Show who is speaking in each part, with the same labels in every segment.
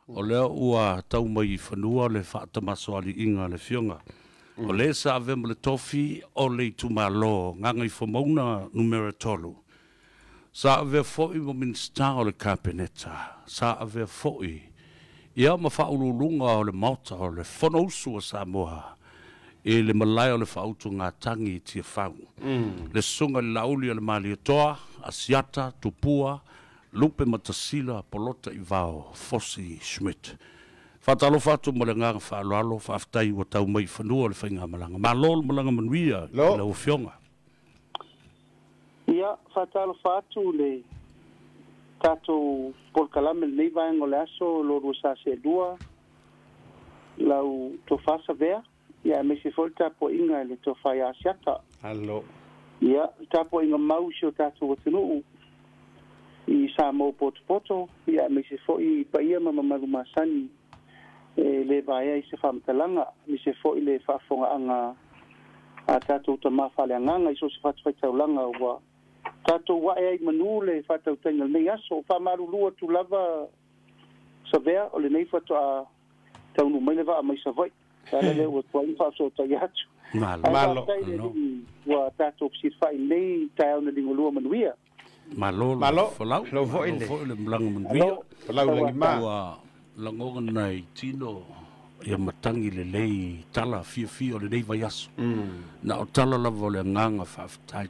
Speaker 1: O lea ua tau mai i fanua le faatamasoaliiga a le Afioga. O lē sa avea ma le tofi o le itumalo Gagaifomauga numera 3. Sa avea fo'i ma Minisita o le Kapeneta. Sa avea fo'i ia ma faauluuluga o le Maota o le Fonousu a Samoa i le malae o le faautugatagi i Tiafau. Le susuga i le Laauli o le Malietoa, Asiata, Tupua, Lupe Matasila, Polota Ivao, Fosi Schmidt. Faatalofa atu ma le agaga faaaloalo, faafetai ua tau mai i fanua le faigamalaga. Malo le malaga manuia i lau Afioga.
Speaker 2: Ia, faatalofa atu le tatou polokalame lenei vaega o le aso lo lua sa seelua lau tofa Savea, ia aemaise foi le tapuaiga i le tofa ia Asiata.
Speaker 3: Alo.
Speaker 2: Ia, le tapuaiga mau i si o tatou atunuu i Samoa potopoto, ia aemaise foi i paia ma mamalu masani e le vaea i se faamatalaga, aemaise foi le faafofogaaga a tatou tama faaleagaga i so o se fatafaitaulaga ua tatou ae ai manu le faatautaiga o lenei aso. Faamalulu atu lava Savea, o lenei faatoa taunuu mai le vaa mai Savaii. Le ala lea ua tuai ma faafesootai atu.
Speaker 1: Malo.
Speaker 2: Ae
Speaker 3: Malo.
Speaker 2: faafetai le Alii ua tatou fesilafai lenei taeao na ligolua manuia.
Speaker 1: Malo le
Speaker 3: Malo.
Speaker 1: folau.
Speaker 3: Lau foi
Speaker 1: Malo
Speaker 3: le.
Speaker 1: foi le malaga manuia.
Speaker 2: Alo.
Speaker 3: Folau lagi ma.
Speaker 1: Ua lagona nai tino ia matangi lelei tala fiafia o lenei vaiaso. Na o tala lava o le agaga faafetai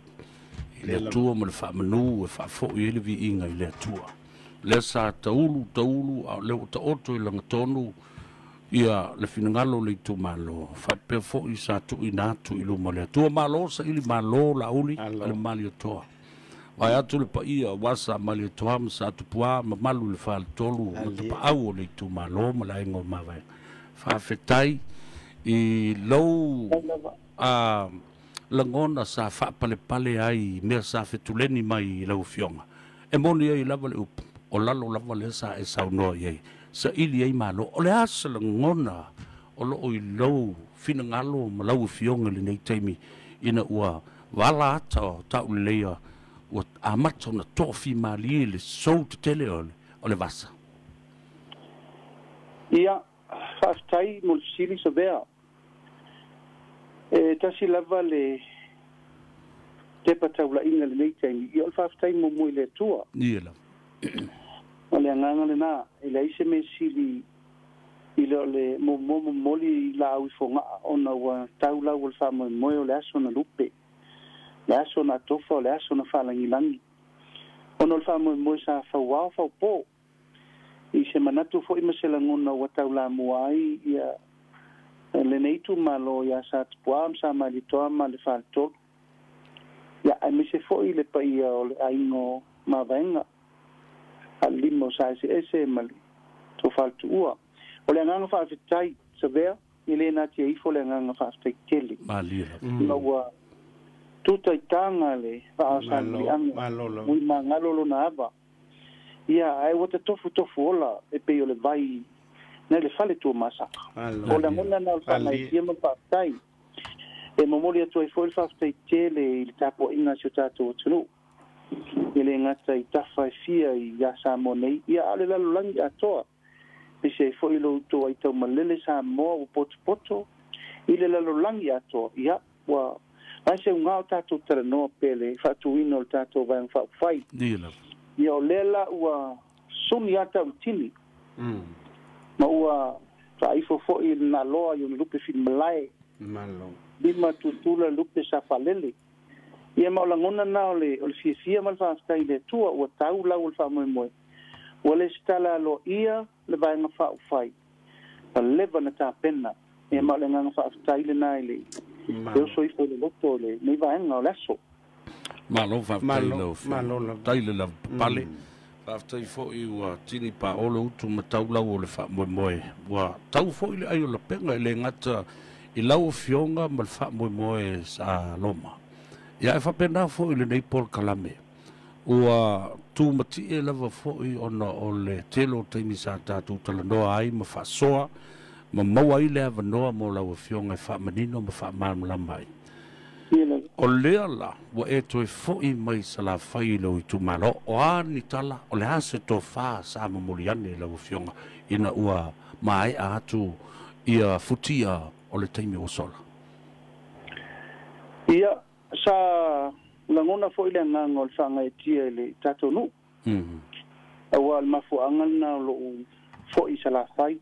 Speaker 1: i le Atua ma le faamanu e faafoi ai le viiga i le Atua. Lea sa taulu taulu a o lea ua taoto i lagatonu ia le finagalo o le itumalo faapea foi sa tuuina atu i luma o le Atua. Malo saili, malo Laauli
Speaker 3: Alo.
Speaker 1: a le Malietoa. Vae atu le paia aua sa Malietoa ma sa Tupua mamalu i le faletolu ma tapaau o le itumalo ma le aiga o Mavaega. Faafetai i lou lagona sa faapalepale ai mea sa fetuleni mai i lau Afioga. E moni ai lava le upu, o lalo lava lea sa e saunoa i ai. Saili ai malo. O le a se lagona o loo i lou finagalo ma lau Afioga i lenei taimi ina ua vala ata o tauleleia ua amata ona toafimalie le sou tetele o le vasa.
Speaker 2: Ia, faafetai mo le fesili Savea. E tasi lava le tepa taulaiga lenei taimi. Ia, o le faafetai muamua i le Atua.
Speaker 1: Ia lava.
Speaker 2: O le agaga lena, e leai se mea sili i le o le muamua momoli laau i fogaa ona ua tau lau o le faamoemoe o le aso na lupe, le aso na atofa, o le aso na faalagilagi. Ona o le faamoemoe sa fauao faupō i se manatu foi ma se lagona ua taulamua ai ia lenei itumalo ia Sa Tupua ma Sa Malietoa ma le faletolu. Ia, aemaise foi le paia o le aiga o Mavaega, alima o sa eseese ma le tofaletuua. O le agaga faafetai Savea, e le natia ifo le agaga faafetai tele.
Speaker 1: Malie lava.
Speaker 2: Ma ua tutaitaga le vaaosanuiaga.
Speaker 3: Malo lava.
Speaker 2: Ui magalo lona ava. Ia, ae ua tatofutofu ola e pei o le vai nai le fale tua masaka.
Speaker 3: Malo.
Speaker 2: O le lagona na o le faamaitia ma le faafetai. E momoli atu ai foi le faafetai tele i le tapuaiga a si o tatou atunuu. E le gata i tafa e fia i Samoa nei, ia a o le lalolagi atoa. Pese ai foi lo outou ai taumalele Samoa ua potopoto i le lalolagi atoa. Ia, ua ai se uga o tatou talanoa pe le faatuina o le tatou vaega faaupufai.
Speaker 1: Ia lava.
Speaker 2: Ia, o lea la ua suni ata o le tini. Ma ua faaifo foi i le naloa i ona lupe filimalae.
Speaker 3: Malo.
Speaker 2: Lima tutula lupe sa faalele. Ia, ma o lagona na o le fiafia ma le faafetai i le Atua ua tau lau o le faamoemoe. Ua le setala aloaia le vaega faaupufai. Ua leva na tapena. Ia, ma o le agaga faafetai lena i le oso ifo i le loto o lenei vaega o le aso.
Speaker 1: Malo faafetai lau Afioga.
Speaker 3: Malo lava.
Speaker 1: Tai le lava papale. Faafetai foi ua tini paolo utu ma tau lau o le faamoemoe. Ua tau foi le ai o lapega e le gata i lau Afioga ma le faamoemoe sa Loma. Ia, e faapena foi lenei polokalame. Ua tumatie lava foi ona o le tele o taimi sa tatou talanoa ai ma faasoa ma maua ai le avanoa mo lau Afioga e faamanino ma faamalamalama ai. O lea la ua e toe foi mai Salafai i lou itumalo. O a ni tala, o le a se tofa sa momoli ane i lau Afioga ina ua maea atu ia futia o le taimi ua sola.
Speaker 2: Ia, sa lagona fo'i le agaga o le faagaetia i le tatou nuu. Auā o le mafuaaga lena o lo'u fo'i Salafai.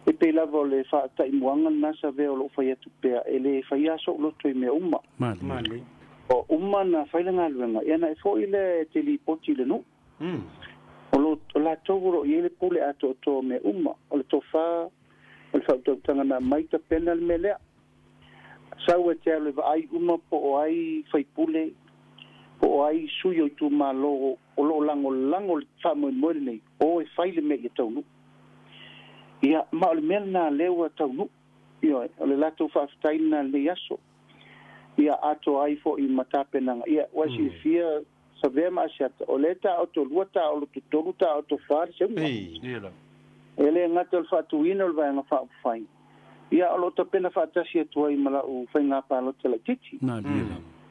Speaker 2: E pei lava o le faataimuaga lena Savea o lo'u fai atu pea e lē faia so'u loto i mea uma. O uma na fai le galuega ia na e fo'i lea e te lipoti i le nuu. O lo o latou o loo i ai le pule atoatoa o mea uma. O le tofā o le faautautaga na aumai tapena le mea lea. Sau e te alu e vaai uma po o ai faipule, po o ai sui o itumalo o loo lagolago le faamoemoe lenei, o e fai le mea ia taunuu. Ia, ma o le mea lenā lea ua taunuu. Ioe, o le latou faafetai lenā i lenei aso. Ia atoa ai foi ma tapenaga. Ia, ua e silafia Savea ma Asiata, o lea e taoto lua, taoloto tolu, taoto fa le seuga. E le gata o le faatuina o le Vaega Faaupufai, ia o lo o tapena faatasi atu ai ma lau faiga palota laitiiti.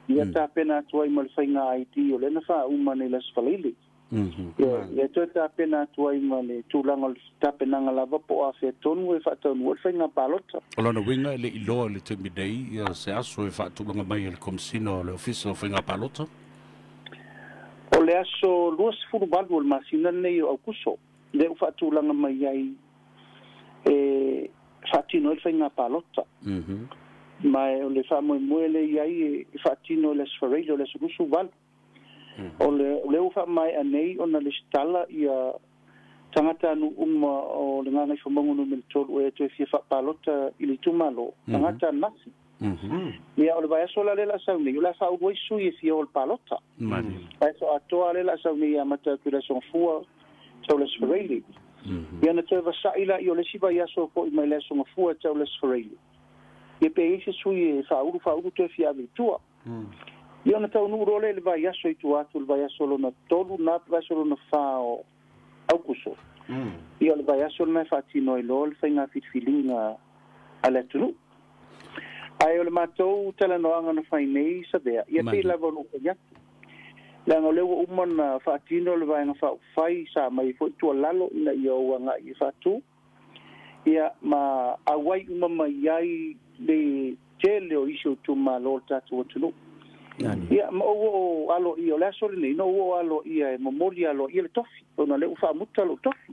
Speaker 2: Ia tapena atu ai ma le faiga ID o lea na faauma nei le Aso Faraile. Ia toe tapena atu ai ma le tulaga o le tapenaga lava po o afea tonu e faataunuu ai le faiga palota.
Speaker 1: O lona uiga e le i loa i le taimi nei ia se aso e faatulaga mai e le Komesina o le Ofisa o Faiga Palota.
Speaker 2: O le aso 28 o le masina lenei o Aukuso lea ua faatulaga mai ai e faatino ai le faiga palota. Ma o le faamoemoe lea i ai e faatino i le Aso Faraile o le aso 28. O le ua faamaea nei ona lesitala ia tagata nuu uma o le Gagaifomauga Nu.3 e toe fia faapalota i le itumalo, tagata ananafi. Ia o le vaiaso la lea o le a sau nei, o le a faaulu ai sui e fia o le palota. Vaiaso atoa lea o le a sau nei e amata atu i le Aso Gafua tau le Aso Faraile. Ia na toe vasa'i laia o le isi vaiaso fo'i mai le Aso Gafua tau le Aso Faraile. Ia pe i ai se sui e faaulu faaulu toe fia ave i tua. Ia ona taunuu loa lea i le vaiaso i tua atu, le vaiaso lona tolu lena pe vaiaso lona fa o Aukuso. Ia o le vaiaso lena e faatino ai loa le faiga filifiliga a le atunuu. Ae o le matou talanoaga na fai nei Savea, ia pei lava o lou fai atu. Leaga o lea ua uma ona faatino le Vaega Faaupufai, sa aumai ai foi tuualalo ina ia ou agai e faatu. Ia ma auai uma mai ai le tele o isi o itumalo o le tatou atunuu. Ia ma ou oo aloaia, o le aso lenei na ou oo aloaia e momoli aloaia le tofi, ona o lea ua faamuta lou tofi.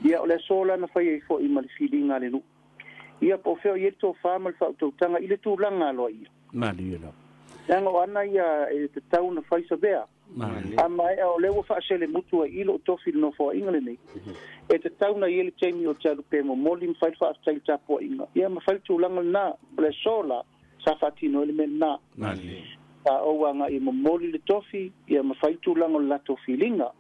Speaker 2: Ia o le aso la na fai ai foi ma le filiga a le nuu. Ia po o fea o i ai le tofa ma le faautautaga i le tulaga aloaia. Leaga o ana ia e tatau ona fai Savea. A maea o lea ua faaselemutu ai i lou tofi i le nofoaiga lenei, e tatau ona i ai le taimi o te alu pe momoli ma fai le faafetai i le tapuaiga, ia ma fai le tulaga lena. O le aso la, sa faatino ai le mea lena. Sa ou agai e momoli le tofi, ia ma fai le tulaga o le latou filiga.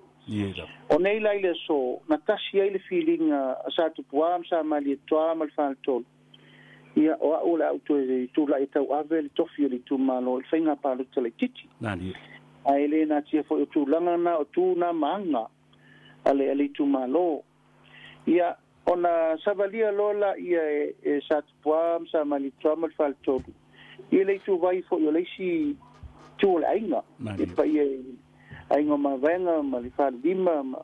Speaker 2: O nei la i le aso, na tasi ai le filiga a Satupuā ma Samalietoa ma le Faletolu. Ia, o au o le a ou toe tulai e tauave le tofi o le itumalo i le faiga palota laitiiti. Ae le natia foi o tulaga na o tu na ma aga a le itumalo. Ia, ona savalia loa laia e Satupuā ma Samalietoa ma le Faletolu i le ituvai foi o le isi itu o le aiga, e paia i aiga o Mavaega ma le Falelima ma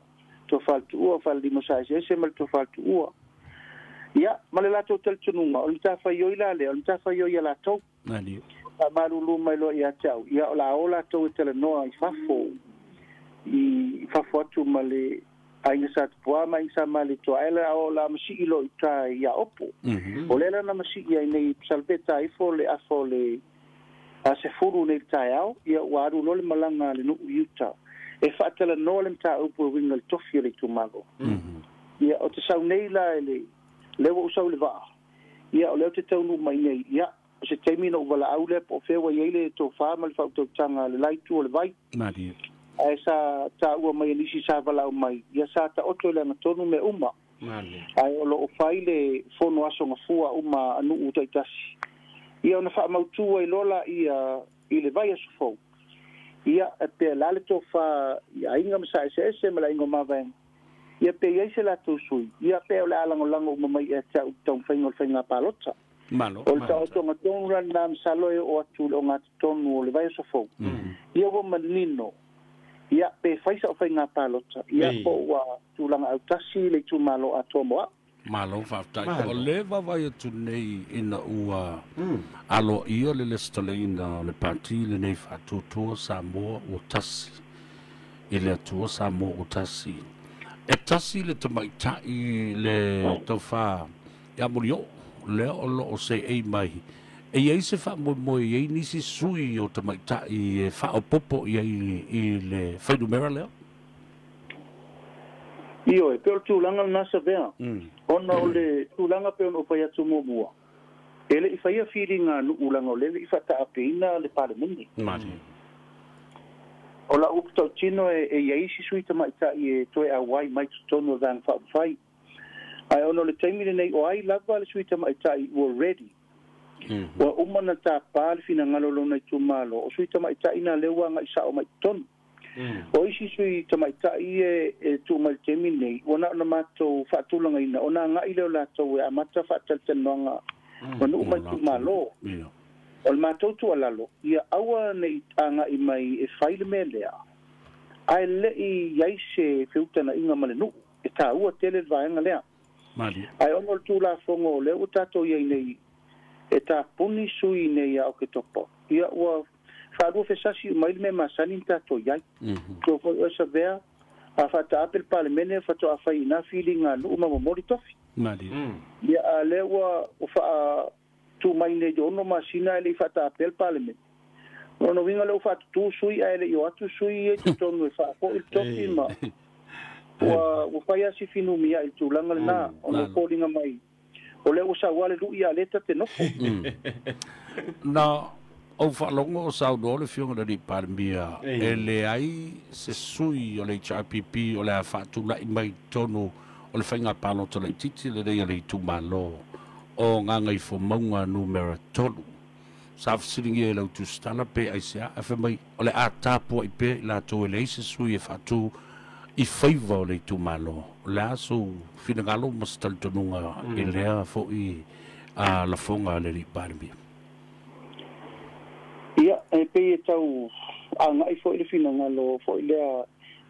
Speaker 2: Tofa le Tuua, Falelima sa eseese ma le Tofa le Tuua. Ia, ma le latou talitonuga, o le matafaioi la lea, o le matafaioi a latou. Faamalulu mai loa ia te au, ia o le a o latou e talanoa i fafo, i fafo atu ma le aiga Satupuā ma aiga Samaletoa, ae o le a o le a masii loa i uta i Aopo. O lea la na masii ai nei i Salveta ifo le afa o le 10 nei i le taeao, ia ua alu loa le malaga a le nuu i uta e faatalanoa le mataupu e uiga i le tofi o le itumalo. Ia, o te sau nei la e le, lea ua ou sau i le vaa, ia o lea ou te taunuu mai nei, ia, o se taimi ona ou valaau lea po o fea ua i ai le tofa ma le faautautaga a le la itu o le vai. Ae sa taua mai e nisi sa valaau mai, ia sa taoto i le agatonu mea uma. Ae o lo o fai le fono aso gafua uma a nuu taitasi. Ia ona faamautu ai loa laia i le vaiaso fou. Ia, e pea la le tofa i aiga ma sa eseese ma le aiga o Mavaega. Ia pe i ai se latou sui, ia pe o le a lagolago uma mai ia te au i le taumafaiga o le faiga palota. O le taotoga tonu la lena masalo e oo atu i le ogatotonu o le vaiaso fou. Ia ua manino Ia pe fai sa'u faiga palota ia po ua tulaga autasi le itumalo atoa mo a'u.
Speaker 1: Malo faafetai. O le vaavaai atu nei ina ua aloaia le lesitalaina o le pati lenei Faatuatua Samoa ua tasi i le Atua Samoa ua tasi. E tasi le tamaitai le taufa ia Molioo lea o loo seei mai. E i ai se faamoemoe i ai nisi sui o tamaitai e faaopopo i ai i le fuainumera lea?
Speaker 2: Ioe, pe o le tulaga lena Savea, ona o le tulaga pe ona ou fai atu muamua, e le i faia filiga a nuu leaga o lea e le i faataapeina le Palemene. O lau upu tautino e i ai isi sui tamaitai e toe auai mai totonu o le Vaega Faaupufai. Ae ona o le taimi lenei o ai lava le sui tamaitai ua ready, ua uma ona tapa le finagalo o lona itumalo, o sui tamaitai na lea ua agai sao mai totonu. O isi sui tamaitai ia e tuu mai i le taimi lenei, ua na ona matou faatulagaina ona agai lea o latou e amata faatalatalanoaga ma nuu ma itumalo. O le matou tuualalo, ia aua ne i agai mai e fai le mea lea, ae le i i ai se feutagaiga ma le nuu. E taua tele le vaega lea. Ae ona o le Tulafono o lea ua tatou i ai nei e tapuni sui nei ia Oketopa, ia ua faalua fesasi uma ai le mea masani na tatou i ai. Tou foi oe Savea, a faataape le Palemene faatoa fai i ina filiga a nuu ma momoli tofi. Ia a lea ua faatuu mai nei i 6 masina ae le i faataapea le Palemene. O lona uiga lea ua faatutū sui ae le i o atu sui ia i totonu e faafoi le tofi ma ua fai lava si fenumiai i le tulaga lena ona ua foliga mai o lea ua sau lava le lui a o lea ta te nofo.
Speaker 1: Na ou faalogo o saunoa le Afioga i le Alii Palemia e leai se sui o le HRPP o le a faatulai mai i totonu o le faiga palota laitiiti lenei a le itumalo o Gagaifomauga numera 3. Sa fesiligia e lau tusitala pe aisea, ae fai mai o le a tapuai pea i latou e leai se sui e faatu i faiva o le itumalo. O le a sou finagalo ma se talitonuga i lea foi lafoga a le Alii Palemia?
Speaker 2: Ia, e pei e tau agai foi le finagalo foi lea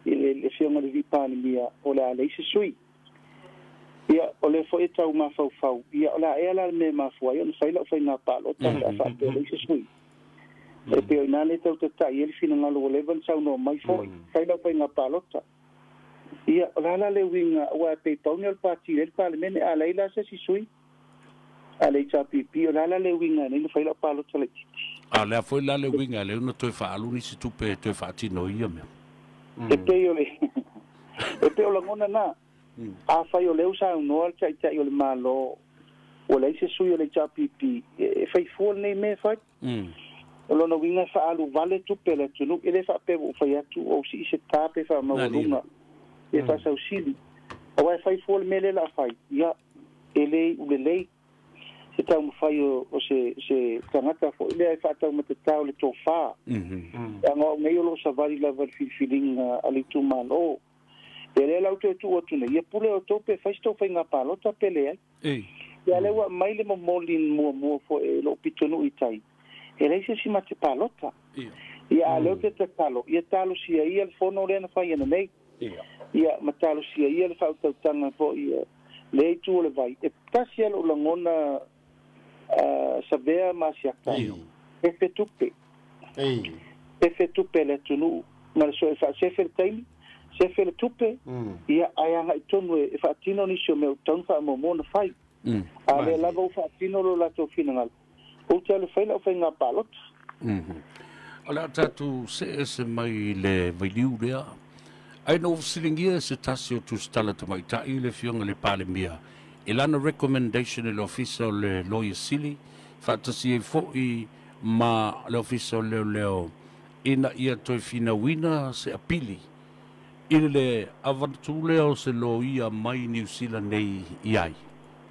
Speaker 2: i le Afioga i le Alii Palemia o le a leai se sui. Ia, o lea foi e tau mafaufau, ia o le a ea la le mea e mafua ai ona fai lau faiga palota pe a faapea e leai se sui. E pei o i ina lea e tau tatai ai le finagalo ua leva ona saunoa mai foi, fai lau faiga palota. Ia, o le a la le uiga, aua e pei pau lenei o le pati lea i le Palemene, a leai la se isi sui a le HRPP, o le a la le uiga nei na fai lau palota laitiiti.
Speaker 1: A o le a foi la le uiga e lea ona toe faaalu nisi tupe e toe faatino ai ia mea?
Speaker 2: E pei o le e pei o lagona na. Afai o lea ua saunoa le Taitai o le Malo ua leai se sui o le HRPP e fai fua lenei mea e fai. O lona uiga e faaalu vale tupe a le atunuu, e le faapea ua ou fai atu ua ou sii se ta pe faamaualuga pe faasausili. Aua e fai fua le mea lea o le a fai, ia, e le iu lelei se taumafai o se tagata foi lea e faataumatatao le tofa. Leaga o au nei o lo o savali lava i le filifiliga a le itumalo. Ia lea la ou toe tuu atu nei, ia pule outou pe fai se tou faiga palota pe leai. Ia lea ua aumai le momoli muamua foi e lou pitonuu i tai, e leai se isi ma te palota. Ia a lea ou te tatalo, ia talosia ia le fono lea na fai ananei. Ia ma talosia ia le faautautaga foi a lea itu o le vai. E tasi lava lou lagona Savea ma Asiata, sefe tupe. Sefe tupe a le atunuu ma le soe faasefe le taimi, sefe le tupe, ia ae agai tonu e faatino nisi o mea ua tatau ona faamuamua ona fai. A o lea lava ua faatino lo latou finagalo, ou te alu e fai lau faiga palota.
Speaker 1: O le a tatou see ese mai le vailiu lea. Ae na ou fesiligia e se tasi o tusitala tamaitai le Afioga i le Palemia i lana recommendation i le Ofisa o le Loia Sili faatasi ai foi ma le Ofisa o Leoleo ina ia toe finauina se apili i le avatu lea o se loia mai Niu Sila nei i ai.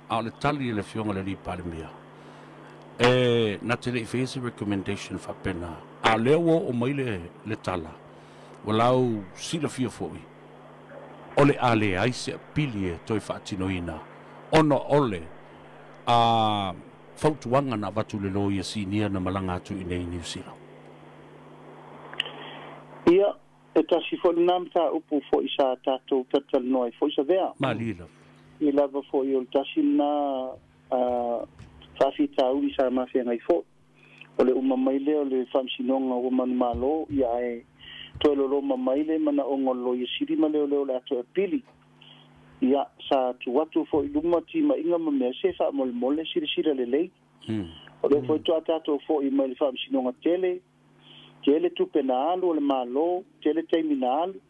Speaker 1: A o le tali a le Afioga i le Alii Palemia, e na te le i faia se recommendation faapena, a o lea ua oo mai le tala, ua lau silafia foi, o le a leai se apili e toe faatinoina ona o le fautuaga na avatu i le loia sinia na malaga atu i inei i Niu Sila.
Speaker 2: Ia, E tasi fo'i lenā mataupu fo'i sa tatou talatalanoa ai fo'i Savea.
Speaker 1: Malie lava.
Speaker 2: I lava fo'i o le tasi lenā faafitauli sa mafeagai fo'i. O le uma mai lea o le faamasinoga ua manumalo, ia ae toe loloma mai le manaoga o le Loia Sili ma leoleo o le a toe apili. Ia, sa tuu atu fo'i i luma timaiga ma mea se faamolemole silasila lelei. O lea foi toa tatou fo'i mai le faamasinoga tele, tele tupe na alu o le Malo, tele taimi na alu.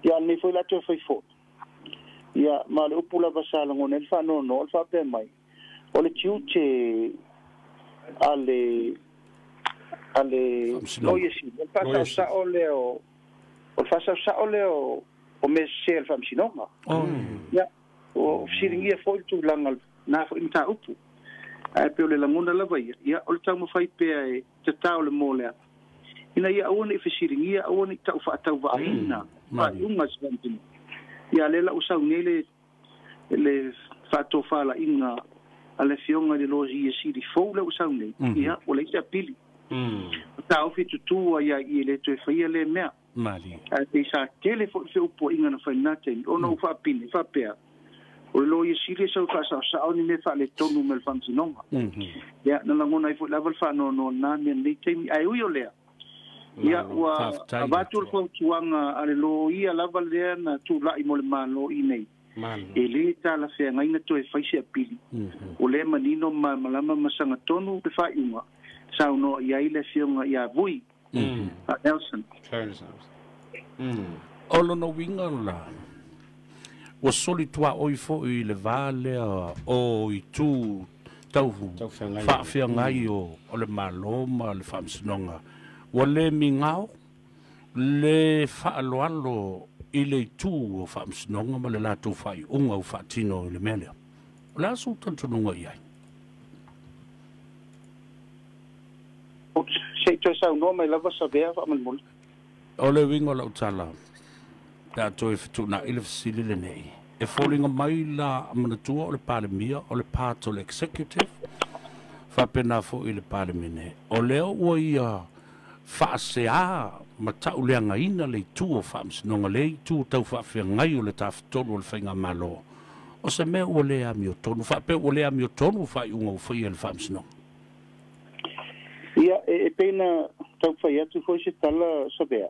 Speaker 2: Ia, a o lenei foi o le a toe fai fo'i. Ia, ma o le upu lava sa lagona ai le faanoanoa o le faapea mai, o le tiute a le a le Loia Sili, o le faasaosao lea o o le faasaosao lea o o mea sese a le Faamasinoga. Ia, ua fesiligia foi le tulaga na foi mataupu. Ae pei o le lagona lava ia, ia, o le taumafai pea e tatao le moa o le ala, ina ia aua ne i fesiligia, aua ne i tau faatauvaaina faaiuga a se Faamasinoga. Ia, a o lea la ua sau nei le le faatofalaiga a le Afioga i le Loia Sili fou lea ua sau nei, ia, ua leai se apili. O taofi tutū ai lava i i e le toe faia lea mea. Ae pei sa tele foi le feupuaiga na fai i lena taimi, ona ua faapine, faapea, o le Loia Sili e sau e faasaosao ni mea faaletonu mai le Faamasinoga. Ia, na lagona ai foi lava le faanoanoa i lena mea i lenei taimi. Ae ui o lea, ia, ua avatu le fautuaga a le Loia lava lea na tulai mo le Malo i nei, e le talafeagai na toe fai se apili. O lea e manino ma malamalama ma sagatonu le faaiuga, saunoa i ai le Afioga ia Vui Nelson.
Speaker 1: O lona uiga la, ua soli tuaoi foi i le va lea o itu tau faafeagai o le Malo ma le Faamasinoga, ua le migao le faaaloalo i le itu o Faamasinoga ma le latou faaiuga ua faatino i le mea lea. O le a sou talitonuga i ai?
Speaker 2: Se i toe saunoa mai lava Savea faamolemole.
Speaker 1: O le uiga o lau tala, pe a toe fetuunai le fesili lenei, e foliga mai la manatua o le Palemia o le part o le Executive, faapena foi i le Palemene, o lea ua ia faasea ma tauleagaina le itu o Faamasinoga, le itu tau faafeagai o le Tafatolu o le Faigamalo, o se mea ua le amiotonu, faapea ua le amiotonu faaiuga ua faia e le Faamasinoga.
Speaker 2: Ia, e pei na taumafai atu foi se tala Savea,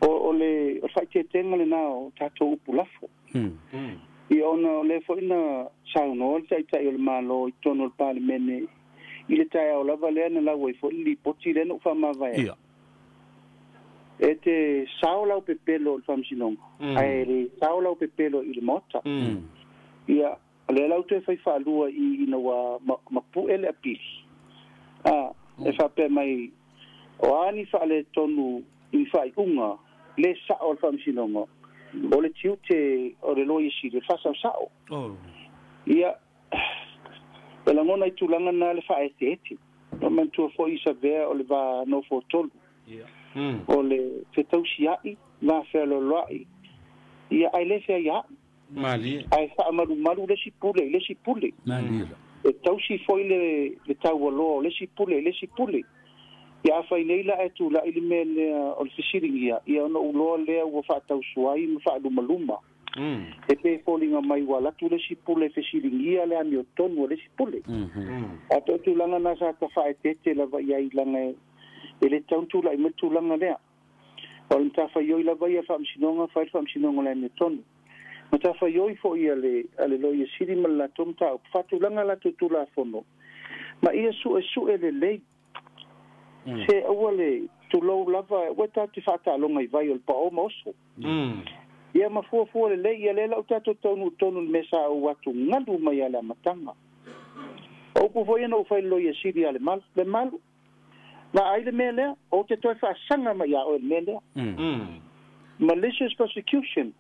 Speaker 2: o le faaeteetega lena o tatou upu lafo. Ia, ona o lea foi na saunoa le Taitai o le Malo i totonu o le Palemene i le taeao lava lea na lau ai foi le lipoti lea na ou faamavae ai. E te sao lau pepelo i le Faamasinoga, ae le sao lau pepelo i le Maota. Ia, o lea la ua toe fai faalua i ina ua mapu'e le apili, a, e faapea mai, o a ni faaletonu i ni faaiuga le sa'o a le Faamasinoga, o le tiute o le Loia Sili o le faasaosao. Ia, e lagona i tulaga na le faaeteete. E manatua foi i Savea o le va nofo tolu, o le fetausia'i, va fealoaloa'i, ia, ae le feaia'i.
Speaker 3: Malie.
Speaker 2: Ae faamalumalu le isi pule i le isi pule.
Speaker 1: Malie.
Speaker 2: E tausi foi le taualoa o le isi pule i le isi pule. Ia afai nei la ae tulai le mea lea o le fesiligia, ia ona ou loa lea ua faatausuai ma faalumaluma. E pei e foliga mai ua alu atu le isi pule e fesiligia le amiotonu a le isi pule. Ae pei o tulaga na sa ta faaeteete lava i ai leaga e le tatau ona tulai mai le tulaga lea. O le matafaioi lava ia a le Faamasinoga, fai le Faamasinoga o le amiotonu. Matafaioi foi a le a le Loia Sili ma le latou mataupu, faatulaga a latou Tulafono, ma ia suesue lelei. Se aua le tulou lava, aua tatou te faataaloga i vai o le paoa ma oso. Ia ma fuafua lelei, ia lea la ua tatou taunuu tonu i le mea sa ou atugalu mai lava i le amataga. O upu foi ia na ou fai i le Loia Sili ia Lemalu, Lemalu, vaai le mea lea, ou te toe faasaga mai ia oe i le mea lea. Malicious prosecution.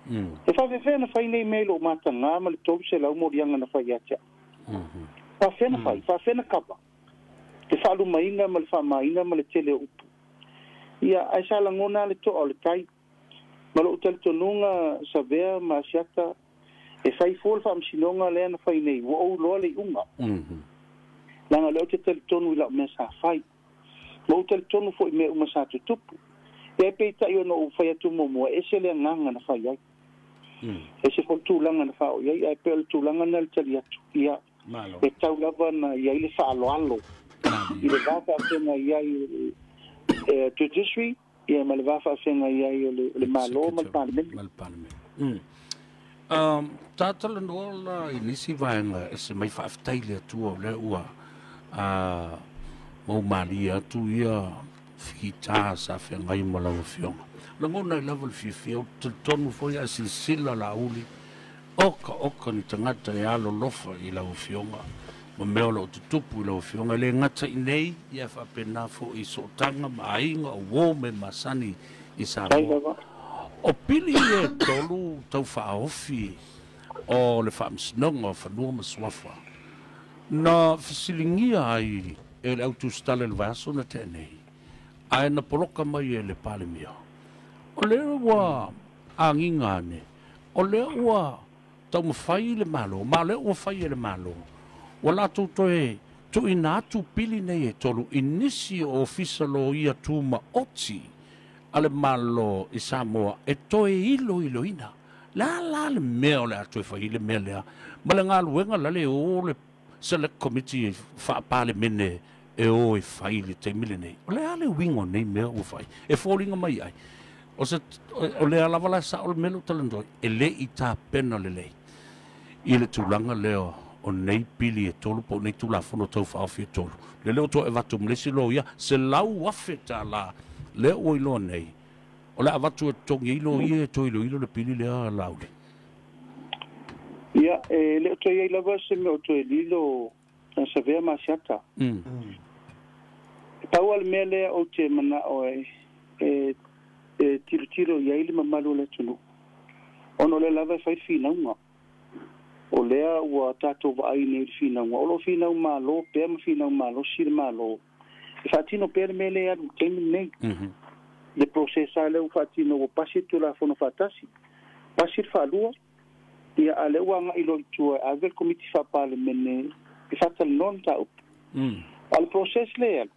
Speaker 2: E faafefea na fai nei mea i lou matagā ma le 300 moliaga na fai ia te au? Faafefea na fai? Faafefea na kava? Le faalumaina ma le faamāina ma le tele o upu. Ia, ae sa lagona lava le toa o le tai. Ma lou talitonuga, Savea ma Asiata, e fai fua le faamasinoga lea na fai nei, ua ou iloa le iuga. Leaga o lea ou te talitonu i lau mea sa fai. Ma ou talitonu foi i mea uma sa tutupu. Ia peitai ona ou fai atu muamua, e ese le agaga na fai ai. E se foi tulaga na faaoo i ai, ae pei o le tulaga na le tali atu. Ia, e tau lava na i ai le faaaloalo i le va faafeagai ai e judiciary, ia ma le va faafeagai ai o le Malo ma le Palemene.
Speaker 1: Tatalanoa la i nisi vaega e se mai faafetai le Atua o lea ua maumalie atu ia fita sa feagai ma lau afioga. Lagona ai lava le fiafia o talitonu foi ae silasila Laauli oka oka ni tagata e alolofa i lau afioga ma mea o loo tutupu i lau afioga. E le gata i nei ia faapena foi i sootaga ma aiga o uo me masani i Samoa. O pili e tolu tau faaofi o le faamasinoga o Fanua ma Suafa na fesiligia ai e le autusitala i le vaiaso na tea nei, ae na poloka mai e le Palemia. O lea ua agiga ane, o lea ua taumafai le Malo, ma o lea ua fai e le Malo, ua latou toe tuuina atu pili nei e tolu i nisi o ofisa loia tumaoti a le Malo i Samoa e toe iloiloina. La la le mea o le a toe fai le mea lea ma le galuega la le o le Select Committee faapalemene e o e fai le taimi lenei. O le a le uiga o nei mea ua fai e foliga mai ai o se o le lava la sa o le mea lea ua talanoa e le i tapena lelei i le tulaga lea o nei pili e tolu po o nei Tulafono tau faaofi e tolu. Le lea ua toe avatu ma le isi loia $100,000 lea ua iloa nei o le a avatu e totogi ai loia e toe iloilo le pili lea Laauli.
Speaker 2: Ia, e le o toe i ai lava se mea o toe lilo Savea ma Asiata. E pau lava le mea lea ou te manao e tilotilo i ai le mamalu o le atunuu, ona o lea lava e fai le finauga. O lea ua tatou vaai nei i le finauga, o lo o finau malo pea ma finau malosi le Malo e faatino pea le mea lea e alu i le taimi lenei. Le process lava lea ua faatino, ua pasi le Tulafono faatasi, pasi le faalua, ia a o lea ua agai loa i tua e ave le Komiti Faa-Palemene e faatalanoa le mataupu. A o le process lea e alu,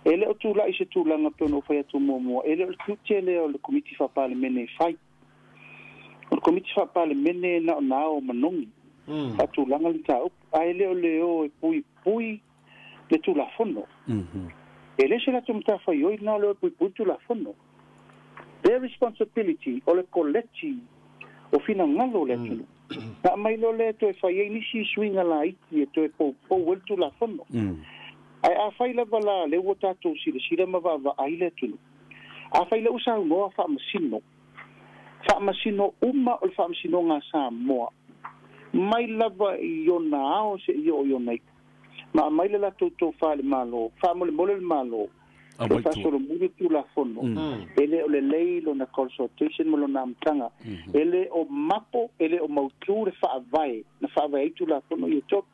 Speaker 2: e le o tulai se tulaga pei ona ou fai atu muamua, e le o le tiute lea o le Komiti Faa-Palemene e fai. O le Komiti Faa-Palemene na o na ao manogi faatulaga le mataupu, ae le o le o e puipui le Tulafono. E le se latou matafaioi lena o le o e puipui le Tulafono. Their responsibility o le koleti o finagalo o le atunuu. Na aumai loa lea e toe fai ai nisi suiga laiti e toe poupou ai le Tulafono. Ae afai lava la lea ua tatou silasila ma vaavaai le atunuu, afai lea ua saunoa faamasino, faamasino uma o le Faamasinoga a Samoa, mai lava i ona ao seia oo i ona iu, ma aumai le latou tofa i le Malo, faamolemole le Malo, toe faasolomuli le Tulafono, e le o lelei lona consultation ma lona amataga, e le o mapo, e le o mautu le faavae na faavae ai Tulafono ia e tolu.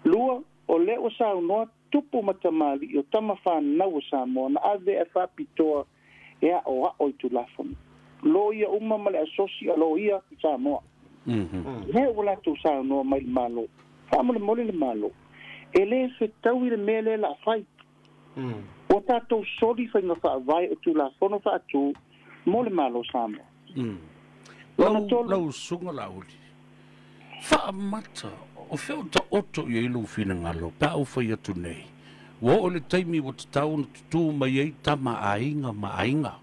Speaker 2: Lua, o lea ua saunoa tupu ma tamalii o tama fanau o Samoa na ave ae faapitoa e aoao i Tulafono. Loia uma ma le asosi a loia i Samoa. Lea ua latou saunoa mai i le Malo, faamolemole le Malo, e le fetaui le mea lea la fai. Ua tatou soli faiga faavae o Tulafono faatu mo le Malo o Samoa. Lona tolu.
Speaker 1: Lau Susuga Laauli, faamata o fea o taoto i ai lou finagalo pe a ou fai atu nei, ua oo i le taimi ua tatau ona tutū mai ai tama a aiga ma aiga,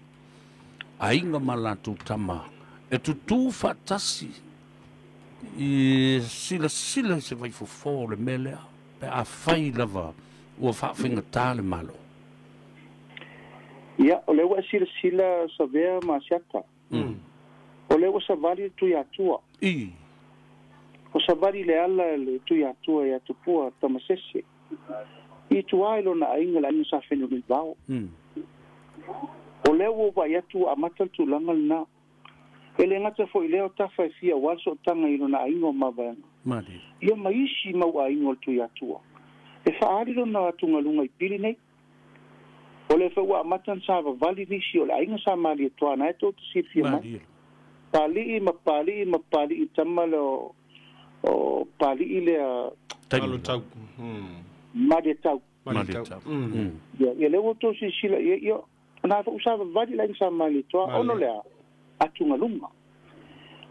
Speaker 1: aiga ma latou tama, e tutū faatasi i silasila i se vaifofo o le mea lea, pe afai lava ua faafaigata le Malo.
Speaker 2: Ia, o lea ua e silasila Savea ma Asiata. O lea ua savali le Tuiatua. O savali le ala le Tuiatua ia Tupua Tamasese i tua i lona aiga, le aiga sa Fenunuivao. O lea ua ou vaai atu ua amata le tulaga lena. E le gata foi i lea o tafa e fia aua le sootaga i lona aiga o Mavaega, ia ma isi mau aiga o le Tuiatua e faaali lona atugaluga i pili nei. O lea foi ua amata ona savavali nisi o le aiga sa Malietoa na e tou te silafia mai. Palii ma Palii ma Palii tama le o Palii lea.
Speaker 3: Tau.
Speaker 2: Malietau. Ia, ia lea ua outou silasila i ai, ia, Na fo usa vali la sa mali toa ono lea atunga lunga.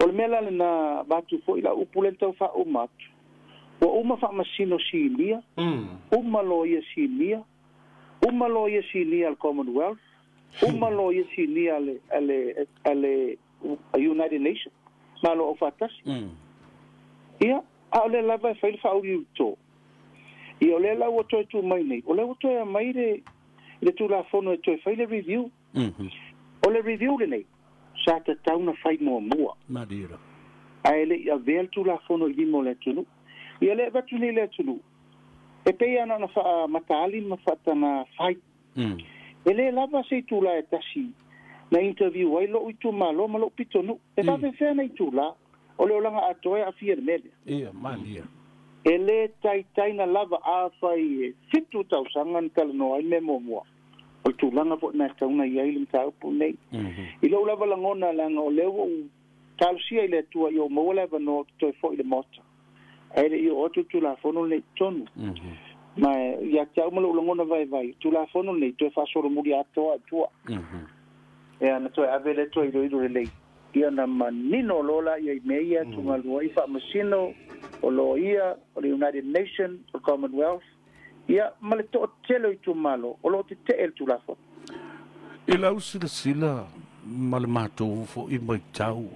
Speaker 2: O le mea la lena vatu foi la upu le tau fa uma atu. Ua uma faamasino sinia, uma loia sinia, uma loia sinia al Commonwealth, uma loia sinia ale United Nations, Malo o faatasi. Ia, a o le lava e fai le faauli to. Ia o le la ua toe tu mai nei, o le ua toe mai le Tulafono e toe fai le review. O le review lenei, sa tatau na fai muamua.
Speaker 1: Madeira.
Speaker 2: Ae le i avea le Tulafono i lima o le atunuu. Ia le avatu nei le atunuu, e pei ana ona faamatali ma faataga fai. E lē lava se itulā e tasi na interview ai lou itumalo ma lou pitonuu. E faafefea na itulā o le olaga atoa e aafia le mea lea.
Speaker 1: Ia, malia.
Speaker 2: E lē taitaina lava a fai e 7 tausaga na talanoa ai le mea muamua. O le tulaga foi na tauna i ai le mataupu nei. I lou lava lagona leaga o lea ua ou talosia i le Atua i ou maua le avanoa ou te toe fo'i le Maota. Ae le i oo atu le Tulafono lenei i totonu. Ma ia te au ma lou lagona vaivai, Tulafono lenei toe faasolomuli atoa i tua. Ia na toe ave le toe iloilo lelei. Ia na manino loa la ia i mea ia tugalua ai faamasino, o loia, o le United Nation, o le Commonwealth, ia ma le toatele o itumalo o loo tetee le Tulafono.
Speaker 1: I lau silasila ma le matou fo'i maitau,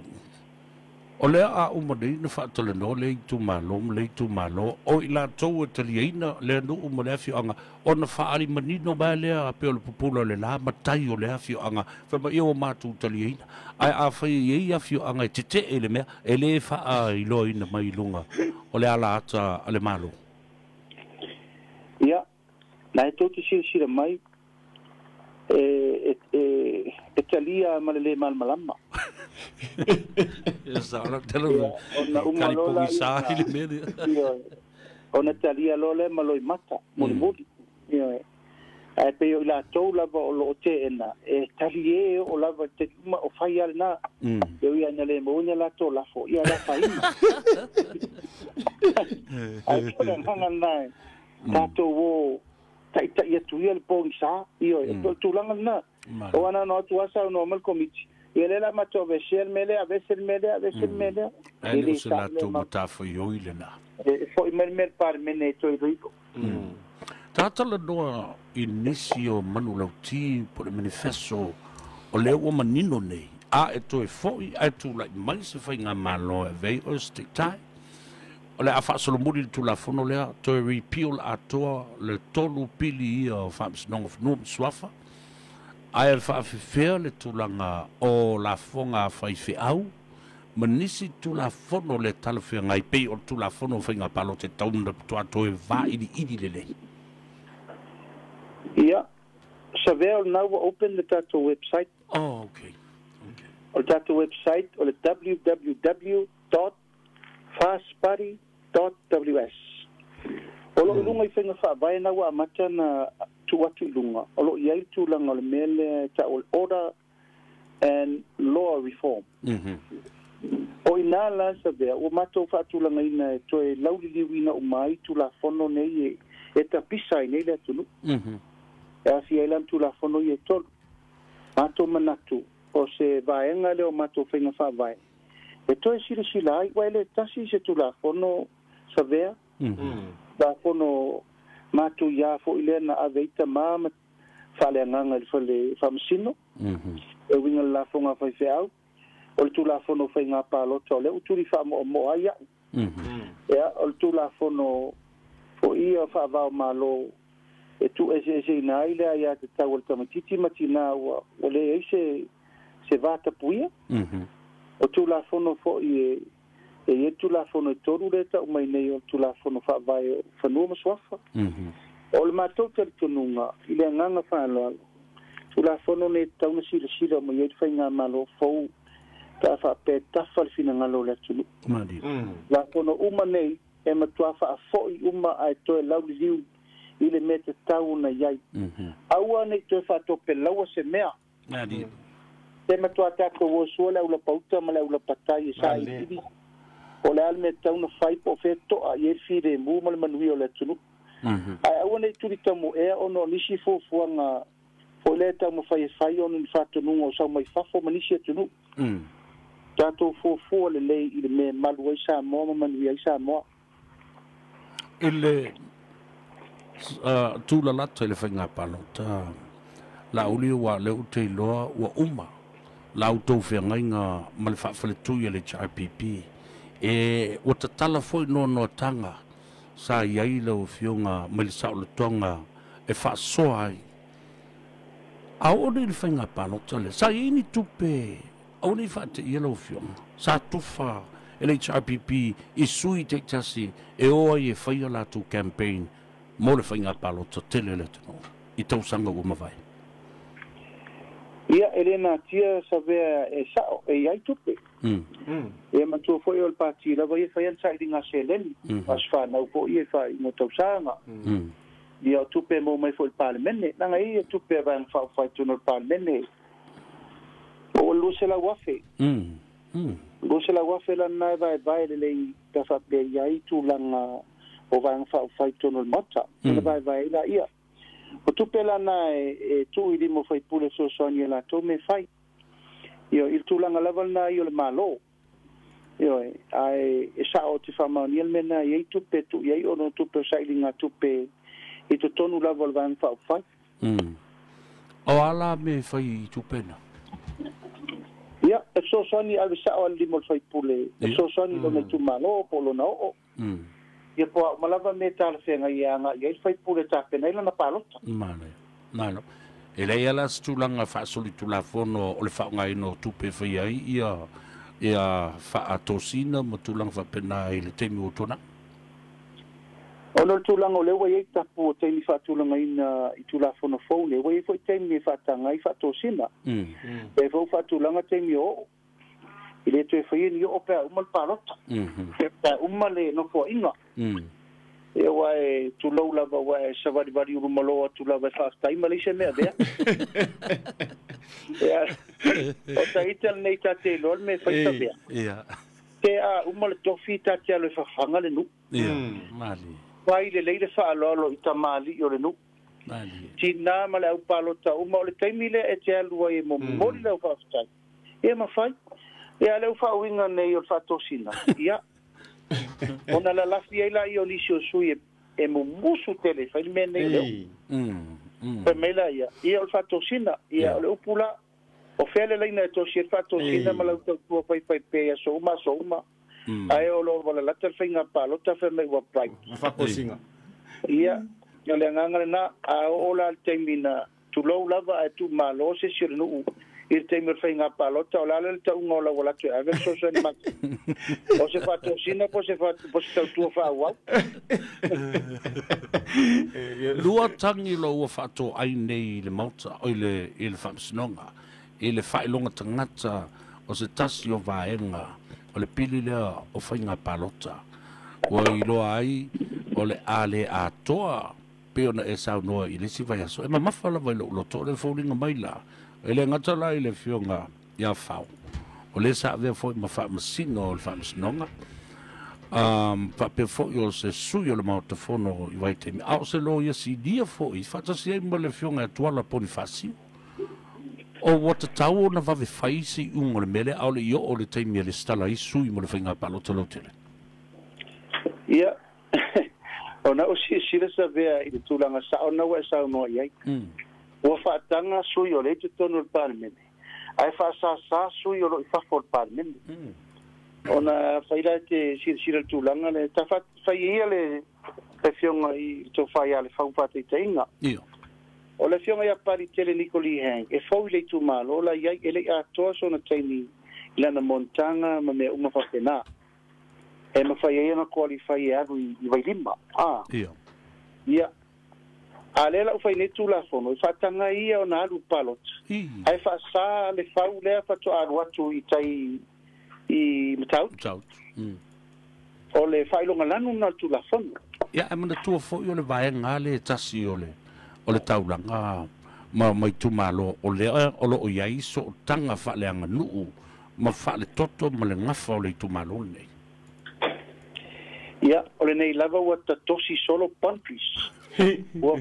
Speaker 1: o lea a uma nei na faatalanoa le itumalo ma le itumalo o i latou e taliaina le anu'u ma le afioaga ona faalimanino mai lea pe o le pupula o le la matai o le afioaga fai ia ua matou taliaina ae afai e iai afioaga e tete'e le mea e lē faailoaina mai i luga o le ala ata a le Malo.
Speaker 2: Ia, na e tou te silasila mai e talia ma le lē malamalama.
Speaker 1: Ia sa ola tele
Speaker 2: Ia, ona uma loa la
Speaker 1: kalipogisa i le mea lea.
Speaker 2: Ia, ona talia loa lea ma loimata mulimuli. Ia, ae pei o i latou lava o loo teena e talie o lava te uma o fai ale na. E ui ana le maua ni latou lafo, ia le afaina. Ae o le agaga lena e tatou o taʻitaʻi atu ia le pogisa. Ioe, e pei o le tulaga lena. O ana no atu asa saunoa mai le komiti. Ia lea la matou avesea le mea lea, avese le mea lea, avese le mea lea.
Speaker 1: Ae
Speaker 2: E
Speaker 1: le o
Speaker 2: le
Speaker 1: se
Speaker 2: sa lea
Speaker 1: latou
Speaker 2: ma
Speaker 1: matafaioi lena.
Speaker 2: E fo'i mai le mea le Palemene e toe iloilo.
Speaker 1: Tatalanoa i nisi o manulauti po le manifesto o lea ua manino nei a e toe fo'i ae tula'i mai se faiga malo e avei o se taitai o le a faasolomuli le Tulafono lea toe repeal atoa le tolu pili ia o Faamasinoga Fanua ma Suafa ae faafefea le tulaga o lafoga a faifeau ma nisi Tulafono le talafeagai pei o le Tulafono o Faiga Palota e tau na toa toe vailiili lelei.
Speaker 2: Ia, savea o lena ua open le tatou website.
Speaker 1: Oh, okay.
Speaker 2: O le tatou website o le www.fastparty.ws. O loo i luga i faiga faavae na ua amata na tuu atu i luga. O loo i ai le tulaga o le mea lea e tau o le order and law reform. O ina la savea, ua matou faatulagaina e toe lauliliuina uma ai Tulafono nei e tapisa ai nei le atunuu. E afia ai la ma Tulafono ia e tolu. Matou manatu, o se vaega lea o matou faiga faavae. E toe silasila ai, ua e le tasi se Tulafono savea. Tulafono matou ia fo'i lea na ave ai tamā ma faaleagaga i le fale faamasino. E uiga le lafoga faifeau. O le Tulafono faiga palota o lea ua tuli faamoamoa ai au. Ia, o le Tulafono fo'i ia faavao malo e tu eseeseina ai le aia tatau o le tamaitiiti ma tinā ua leai se vatapuia. O Tulafono fo'i e ia Tulafono e tolu lea tau mai nei o le Tulafono faavae o Fanua ma Suafa. O le matou talitonuga i le agaga faaaloalo, Tulafono nei tatau na silasila mai ai le faigamalo fou pe a faapea tafa le finagalo o le atunuu.
Speaker 1: Malia.
Speaker 2: Tulafono uma nei e matuā faafo'i uma ae toe lauliliu i le mea tatau ona i ai. Aua nei toe faatopelaua se mea.
Speaker 1: Malia.
Speaker 2: Te matuā tatou o sua le aulapauta ma le aulapatai e sailiili. O le a le mea tatau na fai po o fea to'a i ai le filemu ma le manuia o le atunuu. Ae aua nei tuli tamoea ona o nisi fuafuaga Foi lea taumafai e fai ona ni faatonuga o sau mai fafo ma nisi atunuu. Tatou fuafua lelei i le mea malu ai Samoa ma manuia ai Samoa.
Speaker 1: I le tulalata i le faiga palota Laauli ua lea ou te iloa ua uma la outou feagaiga ma le faafaletui a le HRPP e ua tatala foi noanoataga sa i ai lau afioga mai le saolotoga e faasoa ai a oo nei le faiga palota lea sa i ai ni tupe aua nei faateia lau afioga sa tufa e le HRPP i sui taitasi e o ai e faia latou campaign mo le faiga palota tele le atunuu i tausaga ua mavae.
Speaker 2: Ia, e le natia Savea e sa'o e i ai tupe. E matua foi o le pati lava ia fai ana sailiga seleni, aso fanau foi ia faaiuga tausaga. Ia o tupe e maua mai foi i le Palemene. Leaga e i ai tupe a Vaega Faaupufai i totonu o le Palemene. Ua 200,000. 200,000 la lena e vaevae lelei pe a faapea e i ai tulaga o Vaega Faaupufai i totonu o le Maota. Ona vaevae ai laia. O tupe la na e tuu i lima o faipule e fesoasoani i a latou mea e fai. Ioe, i le tulaga lava lena ia o le Malo. Ioe, ae e sao ou te faamaonia le mea lena, e i ai tupe e tuu i ai ona o tupe o sailiga tupe i totonu lava o le Vaega Faaupufai.
Speaker 1: O a la mea e fai i tupe na?
Speaker 2: Ia, e fesoasoani e ave sao lava i le lima o le faipule, e fesoasoani i lona itumalo po o lona oo. Ia po o a uma lava mea e talafeagai e agai i ai le faipule e tapena ai lana palota.
Speaker 1: Malo, malo. E leai lava la se tulaga faasolitulafono o le faaaogaina o tupe e faia ai ia ia faatosina ma tulaga faapena i le taimi ua tuanai.
Speaker 2: Ona o le tulaga o lea ua i ai tapu o taimi faatulagaina i Tulafono fou nei, ua i ai foi taimi e faataga ai faatosina. E foi ua faatulaga taimi o oo. E le toe faia ni oo pe a uma le palota, pe a uma le nofoaiga. Ia aua e tulou lava ua e savalivali ulumalo atu lava e faafetai ma leai se mea avea. Ia, o ta ita lenei ta te iloa le mea e fai Savea. Te a uma le tofi ta te alo e fafaga le nuu. Fai lelei le faaaloalo i tamalii o le nuu. Tina ma le au palota uma o le taimi lea e te alu ai e momoli lau faafetai. Ia mafai. Ia a o le faauiga nei o le faatosina, ia, ona lalafi ai laia o nisi o sui e mumusu tele e fai le mea nei o le oo. Fai mai laia, ia o le faatosina, ia o le upu la, o fea le laina e tosi ai le faatosina ma lau tautua faifaipea i aso uma aso uma, ae o lo o valalata le faiga palota fai mai ua bribe.
Speaker 3: Faatosina.
Speaker 2: Ia, o le agaga lena, a oo la le taimi na Tulou lava ae tuumalo se isi o le nuu i le taimi o le faiga palota, o le a lea le tauga o lau alu atu e ave le fesoasoani mai? O se faatosina po o se tautua faaauau?
Speaker 1: Lua tagi lo ua faatoai nei i le Maota, i le Faamasinoga, i le faailoga tagata o se tasi o vaega o le pili lea o faiga palota. Ua iloa ai o le a le atoa pei ona e saunoa i le isi vaiaso, e mamafa lava i lou loto, o le foliga mai la, e le gata la i le afioga ia Fao, o lea sa avea foi ma faamasino o le Faamasinoga, faapea foi o se sui o le Maota Fono i vaitaimi, a o se loia sinia foi, faatasi ai ma le afioga ia Tuala Ponifasio. O ua tatau ona vave fai se iuga o le mea lea, a o le i oo le taimi e resitala ai sui mo le faiga palota lautele.
Speaker 2: Ia, ona ou silasila Savea i le tulaga sao lena ua e saunoa i ai. Ua faataga sui o lea i totonu o le Palemene, ae faasasa sui o lo o i fafo o le Palemene. Ona fai la e te silasila i le tulaga lea, ta fai ia le Afioga i le Tofa ia Lefau faataitaiga. O le Afioga ia Palitele Niko Lee Hang, e fou i le itumalo la i ai, e le i atoa sona taimi i lana monotaga ma mea uma faapena. E mafai ai ona qualify e alu i Vailima. A. Ia. A lea la ua fai nei Tulafono, e faataga ai ia ona alu i le palota, ae faasa le fau lea faatoa alu atu i tai i Matautu. O le faailoga lanu lena o le Tulafono.
Speaker 1: Ia, ae manatua foi o le vaega lava lea e tasi o le o le taulaga ma itumalo o lea o lo o i ai sootaga faaleaganuu ma faaletoto ma le gafa o le itumalo lenei.
Speaker 2: Ia, o lenei lava ua tatosi solo pantries. Ua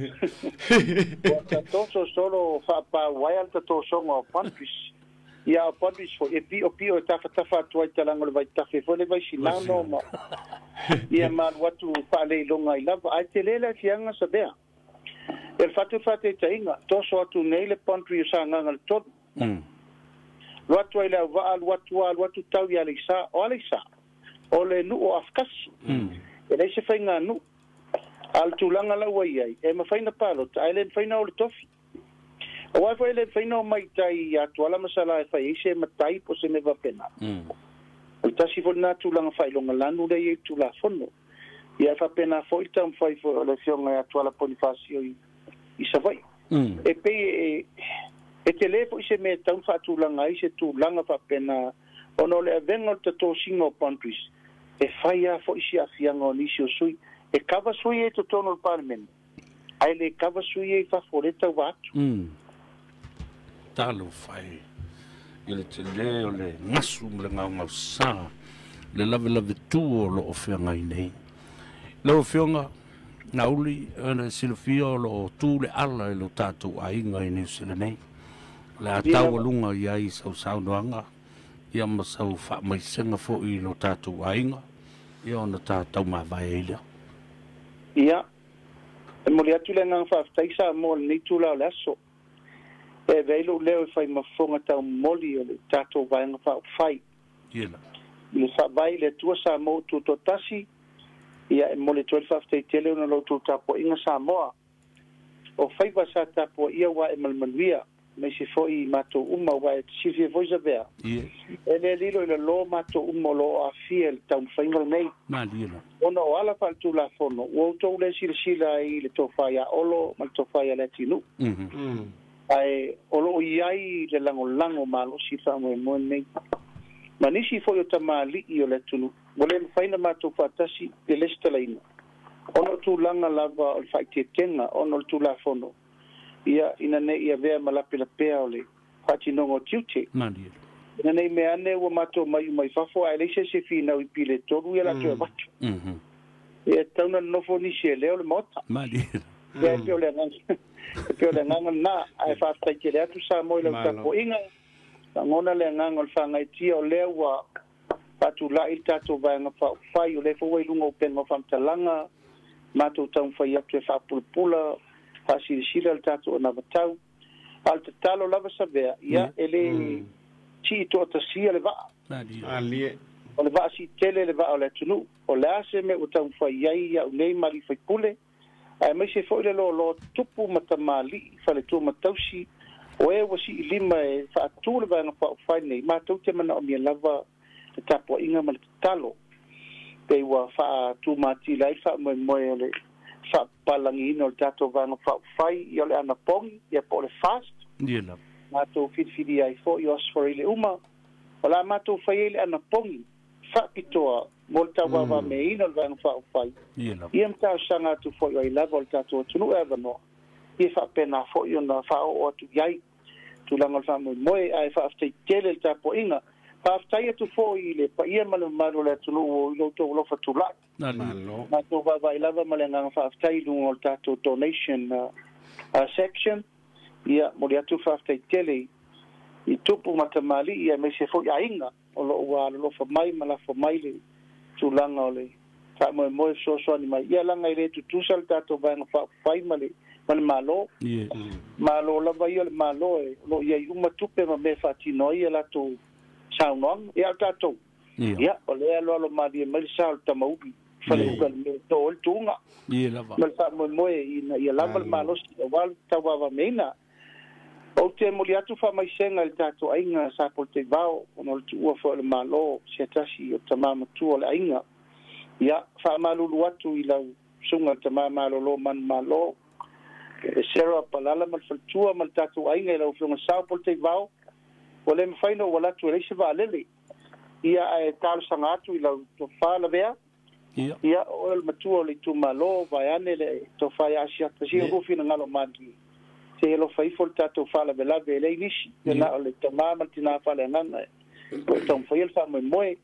Speaker 2: tatoso solo faapauaea le tatosoga o pantries. Ia o pantries foi e pi'opi'o e tafatafa atu ai talaga o le vaitafe foi le vaisinano ma ia malu atu faaleiloga ai lava ae telē le afiaga savea. E le fatu faataitaiga toso atu nei le pantry o Sagaga le 3. Alu atu ai le auvaa alu atu alu atu tau i Aleisa. O Aleisa o le nuu o Afakasi. E leai se faiganuu. A o le tulaga la ua i ai, e mafai ona palota ae le mafai ona o le tofi. Auā foi e le mafai ona omai i tai i Atuala ma Salā e fai ai se matai po o se mea faapena. O le tasi foi lenā tulaga faailogalanu lea e i ai i le Tulafono. Ia e faapena foi le taumafai foi o le Afioga ia Tuala Ponifasio i Savaii. E pei e telē foi se mea e tatau ona faatulaga ai se tulaga faapena ona o le avega o le tatosiga o boundaries e fai lava foi si aafiaga o nisi o sui. E kava sui ia i totonu o le Palemene, ae le kava sui ia i fafo o lea e tauva atu.
Speaker 1: Talofa e i le telē o le gasu ma le gaogaosa, le lavelavetu o lo o feagai nei. Lau Afioga Nauli, ona e silafia o lo o tu le ala i lo tatou aiga i Niu Sila nei. O le a taualuga i ai sau saunoaga ia ma sau faamaisega foi i lo tatou aiga, ia ona ta taumavae ai lea.
Speaker 2: Ia, e momoli atu le agaga faafetai Samoa i lenei itula o le aso. E avea ai lou leo e fai ma fofoga taumoli o le tatou Vaega Faaupufai. I le faavae i le Atua Samoa ua tutoatasi, ia e momoli atu ai le faafetai tele ona o la outou tapuaiga Samoa. O faiva sa tapuaia ua ae ma le manuia, aemaise foi i matou uma, aua e te silafia foi Savea, e le lilo i lalo matou uma o lo o aafia i le taumafaiga lenei. Ona o ala faaletulafono, ua outou le silasila ai i le tofa ia Olo ma le tofa ia Leatinuu. Ae o lo o i ai le lagolago malosi i le faamoemoe lenei. Ma nisi foi o tamalii o le atunuu, ua le mafai ona matou faatasi i le lesitalaina, ona o tulaga lava o le faaeteetega ona o le Tulafono, ia, ina ne i avea ma lapelapea o le faatinoga o tiute. Ina ne i mea ane ua matou omai uma i fafo ae leai se isi e finau i pile e tolu ia latou e avatu. Ia, e tatau ona nonofo nisi e leo le Maota. Ia, e pei o le agaga, e pei o le agaga lena, ae faafetai tele atu Samoa i lau tapuaiga. Lagona le agaga o le faagaeetia o lea ua faatulai le tatou Vaega Faaupufai, o lea foi ua i luga o upega o faamatalaga, matou taumafai atu e faapulapula, faasilasila le tatou anavatau. A o le tatalo lava Savea, ia, e le sii toatasia le vaa. O le vaa siitele le vaa o le atunuu. O le a se mea ua taumafai ai au nei ma alii faipule, aemaise foi le loaloa tupu ma tamalii, faletua ma tausi, o e ua siilima e faatu le Vaega Faaupufai lenei, matou te manaomia lava le tapuaiga ma le tatalo, pei ua faatumatila ai le faamoemoe o le faapapalagiina o le tatou Vaega Faaupufai, ia o le anapogi, ia po o le fast. Matou filifilia ai foi o Aso Faraile uma, o le a matou fai ai le anapogi faapitoa mo le tauavavameaina o le Vaega Faaupufai, ia ma talosaga atu foi o ai lava o le tatou atunuu e avanoa, ia faapena foi ona faaoo atu i ai tulaga o le faamoemoe. Ae faafetai tele le tapuaiga. Faafetai atu foi i le paia ma le mamalu o le atunuu i lo outou alofa tulai. Matou vaavaai lava ma le agaga faafetai i luga o le tatou donation section. Ia, momoli atu le faafetai tele i tupu ma tamalii aemaise foi aiga o lo o ua alolofa mai ma lafo mai le tulaga o le faamoemoe fesoasoani mai. Ia, leaga e le tutusa le tatou Vaega Faaupufai ma le Malo. Malo lava ia o le Malo e o lo o i ai uma tupe ma mea e faatino ai a latou saunoaga. Ia, o tatou, ia, o lea e aloalo malie mai le sa o le tamauli faleula i le mea e to ai le tuuga ma le faamoemoe ina ia lava le malosi aua le tauavavameaina. Ou te momoli atu faamaisega i le tatou aiga sa Polataivao ona o le tuua foi o le Malo se tasi o tama matua o le aiga. Ia, faamalulu atu i lau susuga le tama malolo manumalo e Sarah Palala ma le faletua ma le tatou aiga i lau Afioga Sao Polataivao, ua le mafai ona ou alu atu e leai se vaalele. Ia, ae talosaga atu i lau tofa Lavea. Ia, o oe o le matua o le itumalo, vaeane le tofa ia Asiata, se i lua finagalo malie, se i alofa ifo le tatou faalavelave, e leai nisi, ia na o le tama ma le tina faaleagaga e o lo o taumafaia le faamoemoe.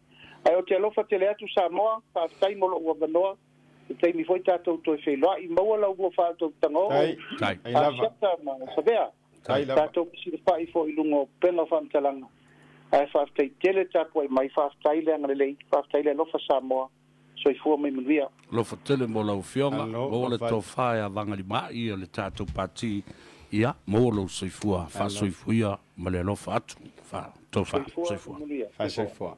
Speaker 2: Ae o te alofa tele atu Samoa, faafetai mo lo'u avanoa, i taimi foi tatou toe feiloa'i, maua la ulua fa'atautaga oo.
Speaker 1: Tai.
Speaker 3: Ai lava.
Speaker 2: Asiata ma Savea.
Speaker 3: Tai lava.
Speaker 2: Tatou fesilafa'i fo'i i luga o upega o faamatalaga. Ae faafetai tele tapua'i mai, faafetai le agalelei, faafetai le alofa Samoa. Soifua mai manuia.
Speaker 1: Lofa tele mo lau afioga,
Speaker 3: Alo,
Speaker 1: maua le
Speaker 3: fai.
Speaker 1: tofa e avagalima'i o le tatou pati, ia maua lou soifua faasoifuia ma le alofa atu. Fa tofa
Speaker 2: Soifua
Speaker 1: soifua.
Speaker 2: manuia.
Speaker 3: Faasoifua.